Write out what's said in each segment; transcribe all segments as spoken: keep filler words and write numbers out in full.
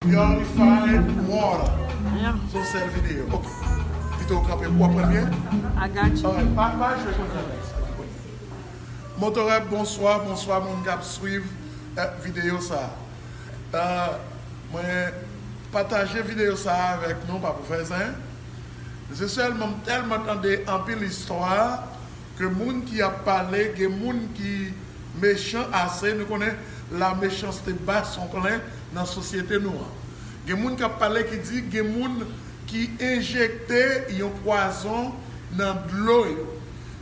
Purify water. Se yon sèl videyo. Ok. Pito w kanpe pou w aprann byen. I got you. Alright, pa, pa jwe konn sa. Motorep, bonswa, bonswa moun k ap swiv eh, videyo sa. Eh, mwen pataje videyo sa avèk nou, pa pou fè zen. Se sèlman m tèlman tande anpil istwa ke moun ki ap pale, gen moun ki mechan ase, nou konnen la méchanceté bat son plein nan sosyete nou an. Gen moun k ap pale ki di gen moun ki enjekte yon pwazon nan dlo yo.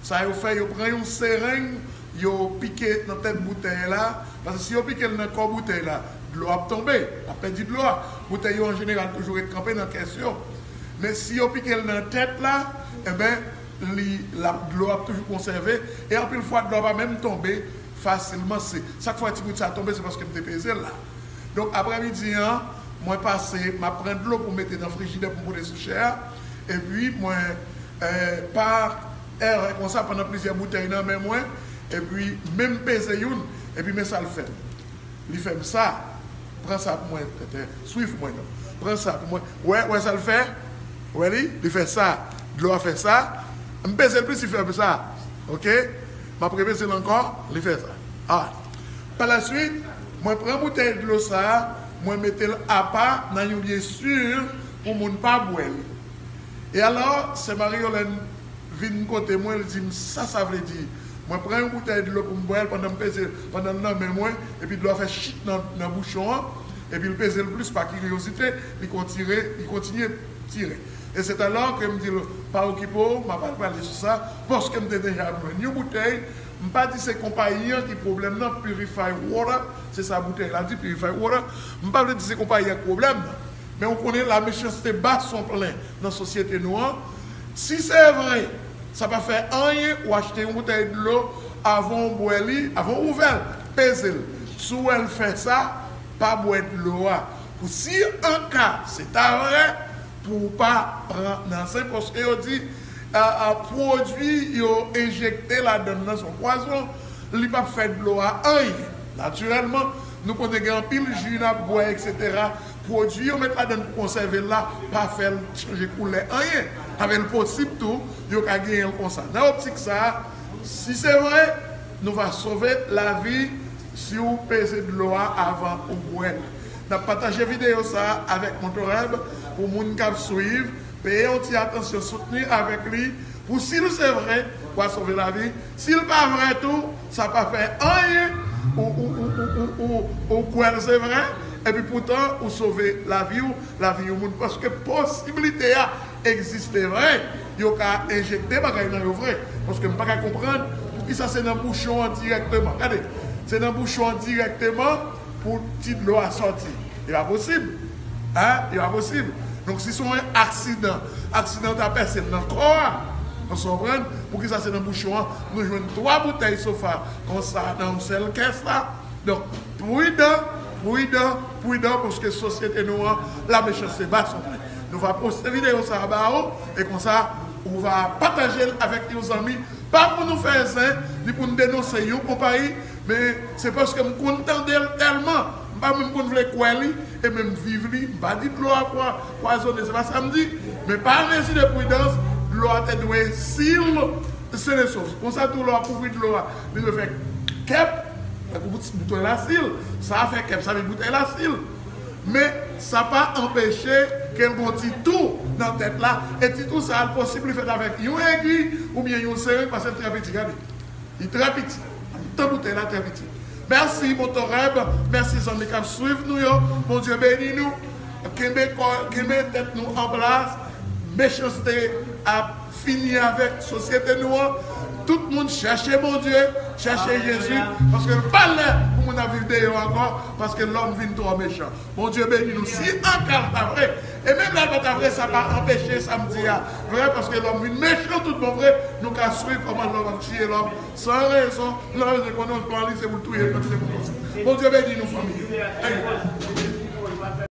Sa yo fè, yo pran yon sereng, yo pike nan tèt boutèy la, paske si yo pike l nan kò boutèy la, dlo ap tonbe, ap pèdi dlo a. Boutèy yo an jeneral toujou ret kanpe nan kès yo. Men si yo pike l nan tèt la, enben, li, l ap, dlo ap toujou konsève. E anpil fwa, dlo a pa menm tonbe fasilman. Se sa k fè ti bout sa tonbe, se paske m te peze l la. Donk, aprèmidi an, mwen pase, m ap pran dlo pou m mete nan frijidè pou m pote sou chè a. Epi, mwen, eh, pa erè konsa, pandan plizyè boutèy nan men mwen, epi menm peze youn, epi men sa l fè m. Li fè m sa. Pran sa pou mwen, tètè. Swiv mwen non. Pran sa pou mwen. Wè, wè sa l fè? Wè li? Li fè sa. Dlo a fè sa. M peze l plis, li fè m sa. Ok? M ap repeze l ankò, li fè sa. Ah. Palaswit, mwen pran boutèy dlo sa, mwen mete l apa nan yon lye si pou moun pa bwè l. E alò, sè Marie Yolène vin kote mwen, li di m sa sa vle di. Mwen pran yon boutèy dlo pou m bwè l pandan m peze, pandan l nan men mwen, epi dlo a fè chit nan, nan bouchon an, epi l peze l plis pa kiryozite, li kontire, li kontinye tire. E se talè ke m di l, pa okipe w, m ap al pale sou sa, paske m te deja jwenn yon boutèy, m pa di se konpayi an ki pwoblèm nan, Purify Water, se sa boutèy la di, Purify Water, m pa vle di se konpayi an ki pwoblèm nan. Men ou konnen la méchanceté bat son plein nan sosyete nou an. Si se vre, sa pa fè anyen, ou achte yon boutèy dlo, avan w bwè li, avan w ouvè l, peze l. Si w wè l fè sa, pa bwè dlo a. Pou si an ka se ta vre, pou w pa pran nan zen, paske yo di, a, a, pwodui yo enjekte ladan l nan se yon pwazon, li p ap fè dlo a anyen. Natirèlman, nou konnen gen anpil ji n ap bwè, eksetera. Pwodui yo met ladan l pou konsève l la, pa fè l chanje koulè anyen. Sa vle di l posib tou, yo ka genyen l konsa. Nan optik sa a, si se vre, nou va sove lavi si w peze dlo a avan ou bwè l. N ap pataje videyo sa a avèk Motoreb pou moun k ap swiv, peye yon ti atansyon, soutni avèk li, pou si l se vre, w a sove lavi. Si l pa vre tou, sa pa fè anyen, ou, ou, ou, ou, ou, ou, ou kwè l se vre, epi poutan ou sove lavi w, lavi yon moun. Paske posiblite a egziste vre, yo ka enjekte bagay nan yo vre. Paske m pa ka konprann poukisa se nan bouchon an dirèkteman. Gade, se nan bouchon an dirèkteman pou ti dlo a sòti. E pa posib. Hein? E pa posib. Donk, si se yon aksidan, aksidan ta pèse l nan kò a, nou konprann? Poukisa se nan bouchon an, nou jwenn twa boutèy sofa konsa nan yon sèl kès la? Donk, pridan, pridan, pridan, paske sosyete nou an, la méchanceté bat son plein. Nou va poste videyo sa a ba ou, e konsa, ou va pataje l avèk yon zanmi, pa pou nou fè zen, ni pou nou denonse yon konpayi, men se paske m konn tande l tèlman, m pa menm konn vle kwè li, e menm viv li, m pa di dlo a pwa, pwazonnen, se pa sa m di, men pa mezi de pridans, dlo a te dwe sil, sene sof. Konsa tou lè w ap ouvri dlo a, li dwe fè kèp, tankou bout-, boutèy la sil, sa a fè kèp, sa vle boutèy la sil. Men sa pa anpeche ke l gon ti tou nan tèt la, e ti tou sa a l posib li fèt avèk yon egi oubyen yon sereng, paske l trè piti, gade. Li trè piti. Tan boutèy la trè piti. Mèsi Motoreb, mèsi zanmi k ap swiv nou yo. Bondye beni nou. Kenbe kò, kenbe tèt nou an plas. Mechanste ap fini avèk sosyete nou an. Tout moun chèche Bondye, chèche Jezi, paske l pa lè pou moun ap viv deyò ankò, paske lòm vin twò mechan. Bondye beni nou. Si an ka l ta vre, e menm lè l pa ta vre, sa pa anpeche sa m di a vre, paske lòm vin mechan tout bon vre, nou ka swiv kòman lòm ap tiye lòm san rezon, lòm vin konnen yon plan li se pou l touye l, se pou l konsa. Bondye beni nou, fanmi. Hey.